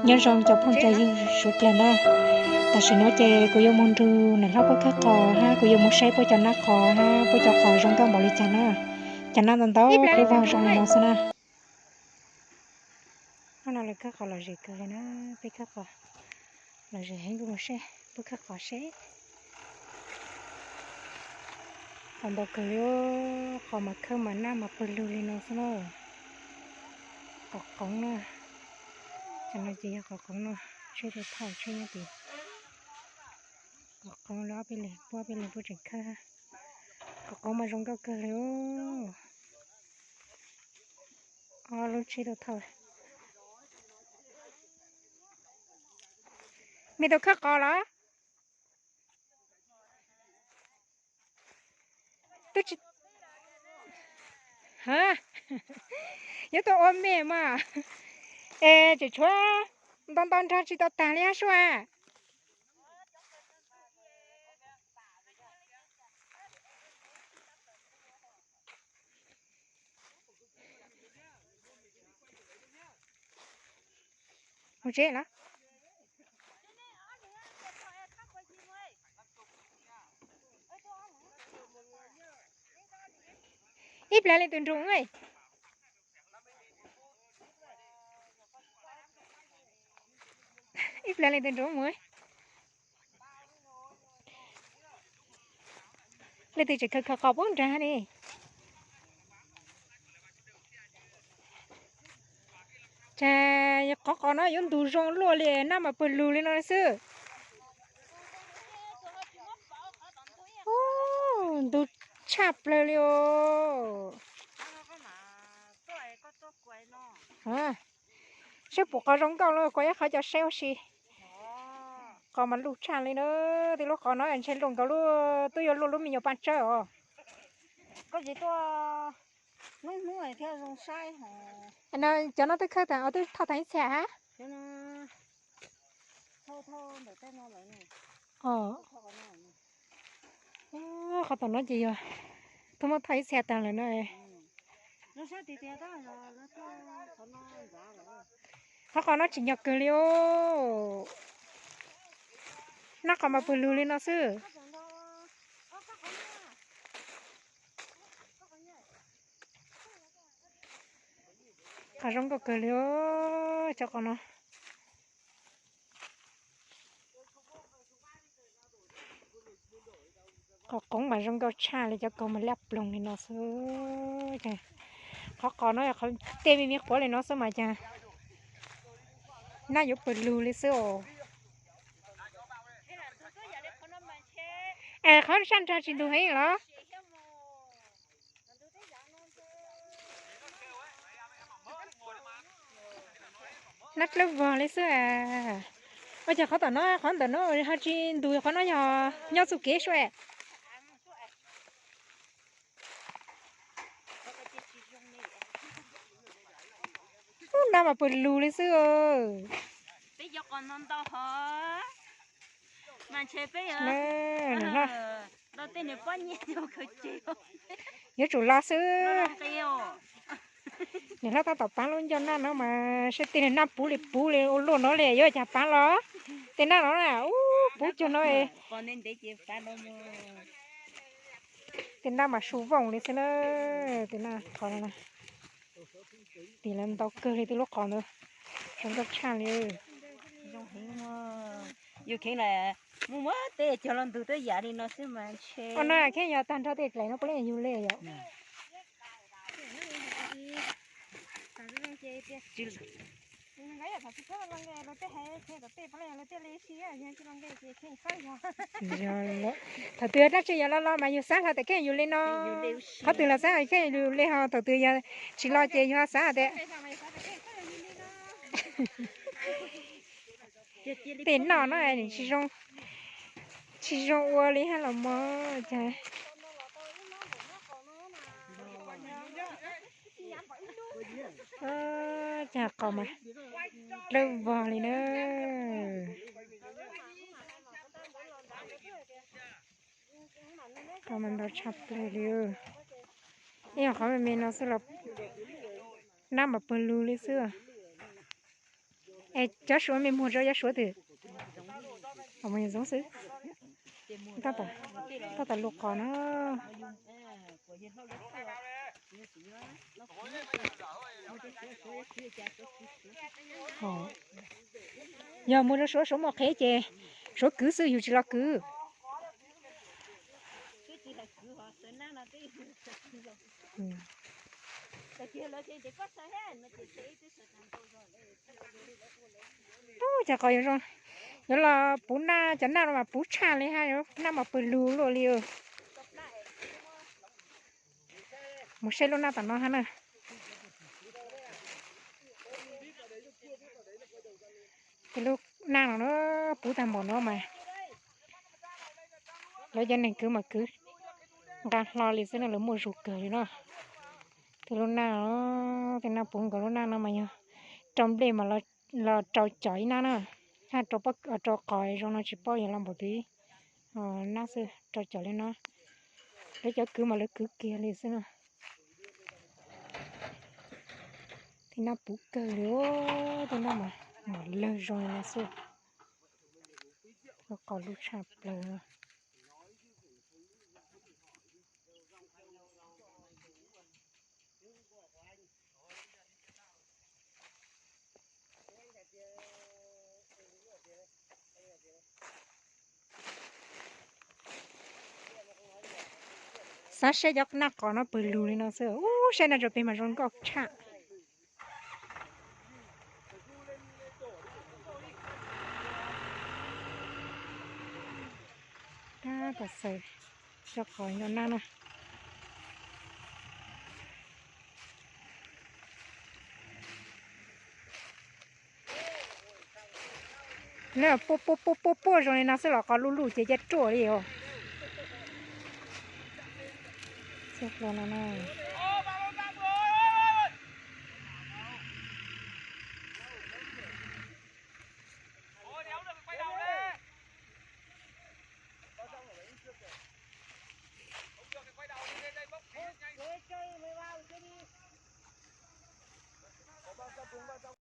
Nyob zoo cov phooj cov ywg suav dlawg na, tam sim no ces kuv yuav mus nrug niam hlob puab khawb qos hab kuv yuav mus saib puab cov nab qos hab puab cov qos zoo nkauj npaum li cas na. Cov nab ntau ntau qub vog zoo li no xwb na. Hnub no lawv khawb qos lom zem kawg li na, peb khawb qos lom zem heev, kuv mus saib puab khawb qos seb. Qos ntau kawg li, qos mas khawb mas nab mas pawg lug li no xwb na. Qos qoov na, cov no ces yog qos qoov no, tsheb tau thauj tsheb nyob tid. Qos qoov li ob peb leeg, puab ob peb leeg puab tseem khawb. Qos qoov mas zoo nkauj kawg li. Ob lub tsheb tau thauj. Mej tau khawb qos los? Yuav tau ua mej mas. Es tseem tshuav ntau ntau nrag tsis tau tag li hab sua. Mus tsev lawm. Ib plag leej twg nrug mus? Ib plag leej twg nrug mus? Leej twg tseem khaws khaws qos puag nrag ne? Ces qhov qos no yuav ntug zoo luaj li, nab mas pawg lug li no xwb. Ntug tshaj plawg li os. Saib puas qos zoo nkauj los kuv ib qhov cov saib ua si. Qos mas luj tshaj li na, tej lub qos no ntshe luaj nkaus lub, twb yuav luaj lub me nyuam paj tsawb os. Cov no twb khawb tas, twb thauj tas ib txhia hab. Qhov tom no ces yog twb muab thauj ib txhia tas lawm na. Qhov qos no tsim nyog kawg li os. Nab qos mas pawg lug li no xwb. Qos zoo nkauj kawg li os, cov qos no. Qos qoov mas zoo nkauj tshaj li, cov kaus mas liab ploog li no xwb. Qhov qos no yog qhov tej me me quav li no xwb mas cas nab yuav pawg lug li xwb os. Es qhov sab nrag tsis ntug heev los? Nab dlawb vog li xwb. Ua cas qhov tom no, qhov ntawm no ho tsis ntug, qhov no yog nyob txuj kev sua. Ub, nab mas pawg lug li xwb. Yuav tsum los xwb. Niam hlob tab tom pav lub ncauj nab no mas saib tej nab puv li puv li ua luaj no li, yuav cas pav los. Tej nab no na, ub, puv cuag no. Tej nab mas su vooj li xwb na. Tej nab qhov no na, tis lawv ntau kawg li, tej lub qos ntawd zoo nkauj tshaj li. Yus kheev mus muab tej cog los ntug tuab yam li no xwb mas ntshe. Ua no kheev yog tag nrho tej dlaim no puav leej yug le yom. Thaum twg dab tsi yog los los mas yus xav hlo tias kheej yus li no. Qhov twg los xav kheej yus li, ho thaum twg yog tsis los ces yus xav tias tej noj no tsis zoo, tsis zoo ua li hab los mog. Cas qos mas dlawb vog li na. Qos mas ntau tshaj plaws li. Ib qhov me me no xwb los nab mas pawg lug li xwb. Cov suav me muag rau yog suav twg? Mus zoo xwb. Tab tom lug qos no. Yog muag rau suav, suav muaj qhev ces suav kwv xwb, yus tsis los kwv. Ub, cov qos yuav los puv naj, cov naj no mas puv tshaj li hab, naj mas pawg lug luaj li. Mus saib lub naj tom no hab na. Tej lub naj no puv tag npaum no mas lawv cov neeg kwv mas kwv nqa hlo li xwb no, lawv muaj zug kawg li no. Tej lub naj, tej naj puv nkaus lub naj no mas yog rau nplej mas los rau com ib nab na, hab rau qos zoo no tsis paub yog los npaum twg. Nab xwb rau com li no, lawv cov kwv mas lawv kwv kiag li xwb na. Tej nab puv kawg li, tej nab mas mam lawg zoo li no xwb. Qos lug tshaj plaws. Xav saib cov naj qos no pawg lug li no xwb. Ub, saib no rau peg mas zoo nkauj tshaj. Tab tom xaws cov qos nco nab na. Puaj puaj puaj puaj zoo li no xwb los qos luj luj ces ca ruaj li os.